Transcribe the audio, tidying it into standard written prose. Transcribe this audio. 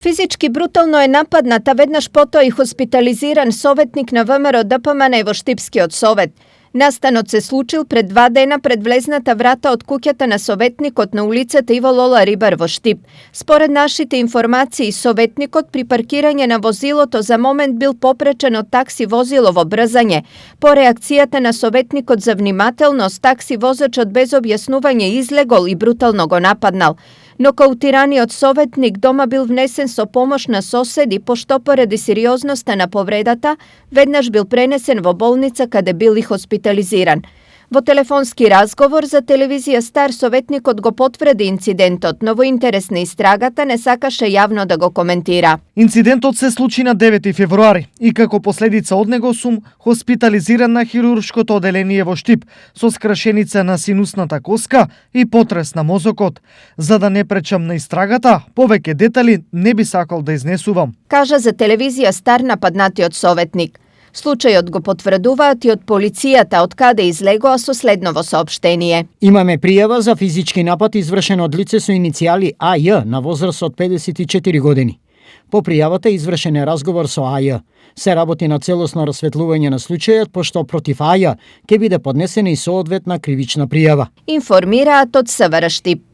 Физички брутално е нападнат, а веднаш потоа и хоспитализиран советник на ВМРО ДПМН во Штипскиот совет. Настанот се случил пред 2 дена пред влезната врата од куќата на советникот на улицата Иво Лола Рибар во Штип. Според нашите информации, советникот при паркирање на возилото за момент бил попречен од такси возило во брзање. По реакцијата на советникот за внимателност, такси возачот без објаснување излегол и брутално го нападнал. Нокаутираниот советник дома бил внесен со помош на соседи, пошто поради сериозноста на повредата, веднаш бил пренесен во болница каде бил и хоспитализиран. Во телефонски разговор за телевизија Стар, советникот го потврди инцидентот, но во интерес на истрагата не сакаше јавно да го коментира. Инцидентот се случи на 9 февруари и како последица од него сум хоспитализиран на хируршкото оделение во Штип со скрашеница на синусната коска и потрес на мозокот. За да не пречам на истрагата, повеќе детали не би сакал да изнесувам, кажа за телевизија Стар нападнатиот советник. Случајот го потврдуваат и од полицијата, од каде излегоа со следново соопштение. Имаме пријава за физички напад извршен од лице со иницијали АЈ на возраст од 54 години. По пријавата извршен е разговор со АЈ. Се работи на целосно расветлување на случајот, пошто против АЈ ќе биде поднесена и соодветна кривична пријава. Информираат од СВР Штип.